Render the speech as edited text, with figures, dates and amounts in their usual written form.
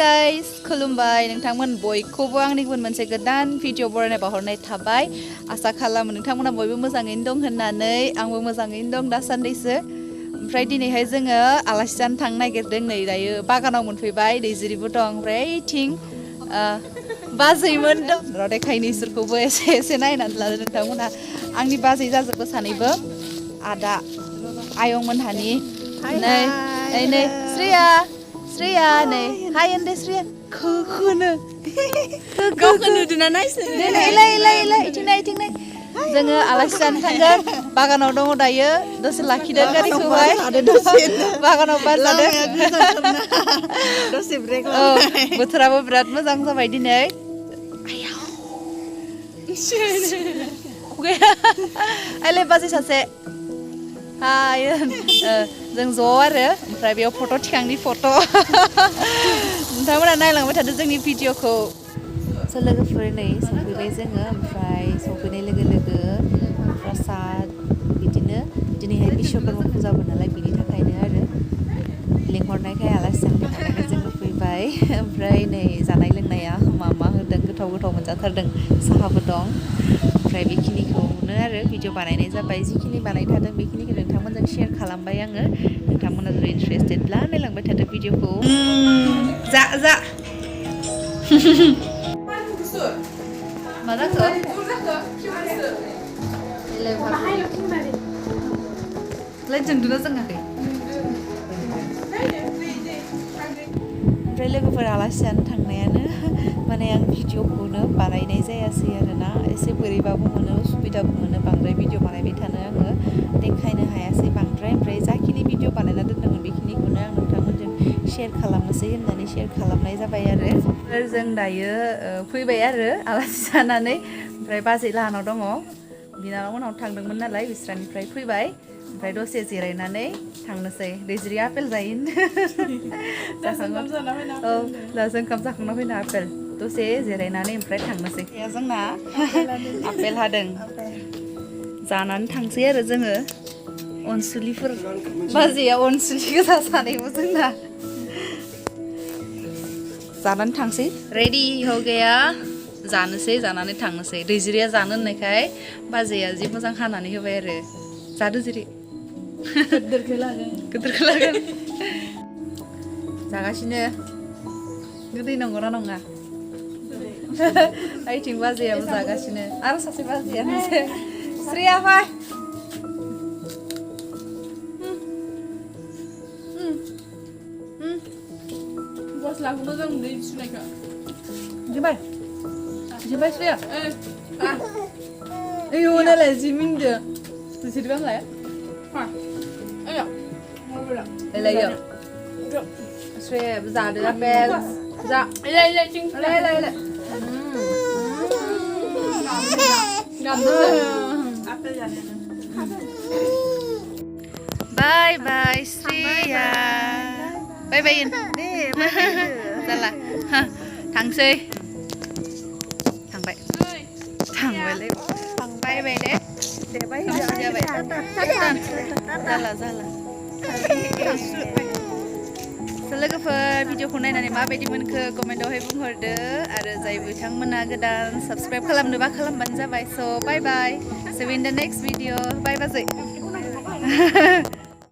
guys, खुलुमबाय नोंथांमोन बयखौबो आंनि गुबुन मोनसे गोदान भिडिअ बरायनाय बावहरनाय थाबाय आसा खालामो नोंथांमोना बयबो मोजाङैनो दं होननानै आंबो मोजाङैनो दं दासान्दिसो ओमफ्राय दिनैहाय जोङो आलासि जानो थांनो नागिरदों नै दायो बागानाव मोनफैबाय दैजिरिबो दं ओमफ्राय ओइथिं बाजैमोन दं र' देखायनो इसोरखौबो एसे नायनानै लादो नोंथांमोना आंनि बाजै जाजोबो सानैबो आदा आयंमोनहानि नै Sriya नै हाय होनदे Sriya खोखोनो गावखौ नुदोंना नायसै इलाय इथिं नाय जोङो आलासि जानो थांगोन बागानाव दङ दायो दसे लाखिदों गारिखौहाय बागानाव बार जादों दसे ब्रेक बोथोराबो बिराद मोजां जाबाय दिनै आइलाय बाजै सासे हाय जों ज' आरो ओमफ्राय बेयाव फट' थिखांनि फट' नोंथांमोना नायलांबाय थादो जोंनि भिडिअखौ लोगोफोर नै सफैबाय जोङो ओमफ्राय सफैनाय लोगो लोगो प्रसाद बिदिनो दिनैहाय बिश्वकर्मा फुजाबो नालाय बिनि थाखायनो आरो लिंहरनायखाय आलासि जानो लिंहरनायखाय जोङो फैबाय ओमफ्राय नै जानाय लोंनाया मा होदों गोथाव मोनजाथारदों साहाबो दं ओमफ्राय बेखिनिखौनो आरो भिडिअ बानायनाय जाबाय जिखिनि बानायनो हादों बेखिनिखौ नोंथांमोनजों शेयार खालामबाय आङो नोंथांमोना जुदि इन्टारेस्टेडब्ला नायलांबाय थादो भिडिअखौ जा मा जाखो लाइन जोंदोंना जोङाखै ओमफ्राय लोगोफोर आलासि जानो थांनायानो माने आं भिडिअखौनो बानायनाय जायासै आरोना एसे बोरैबाबो मोनो उसुबिदाबो मोनो बांद्राय भिडिअ बानायबाय थानो आङो देखायनो हायासै बांद्राय ओमफ्राय जाखिनि भिडिअ बानायना दोन्दोंमोन बेखिनिखौनो आं नोंथांमोनजों शेयार खालामनोसै होननानै शेयार खालामनाय जाबाय आरो जों दायो फैबाय आरो आलासि जानानै ओमफ्राय बाजै लाहानाव दङ बिनानाव मोननाव थांदोंमोन नालाय बिस्रानिफ्राय फैबाय ओमफ्राय दसे जिरायनानै थांनोसै दैजिरि आपेल जायो दासो ओंखाम जाखांना फैना आपेल दसे जिरायनानै ओमफ्राय थांनोसै जोंना आपेल हादों जानानै थांसै आरो जोङो अनसुलिफोर बाजैया अनसुलि गोजा सानैबो जोंना जानानै थांसै रेडि हो गया जानोसै जानानै थांनोसै दैजिरिया जानो होननायखाय बाजैया जि मोजां हानानै होबाय आरो जादो जिरि गिदिरखौ लागोन जागासिनो गोदै नंगौना नङा ओइथिं बाजैयाबो जागासिनो आरो सासे बाजैया स्रिया फाय गस्लाखौ मोजां दै सुनायखौ जिबाय स्रिया ayo नालाय जि मिनिदो जिरबांलाय ayo Lele Sriya जादो आपेल जा ले चिं ले बाय बाय Sriya बाय बाय जाला थांसै थांबायलै थांबाय दे बाय जाबाय जाला लोगोफोर भिडिअखौ नायनानै माबायदि मोनखो कमेन्टआवहाय बुंहरदो आरो जाय बिथांमोना गोदान साबस्क्राइब खालामनोबा खालामबानो जाबाय स' बाय बाय इन द नेक्स्ट भिडिअ बाय बाजै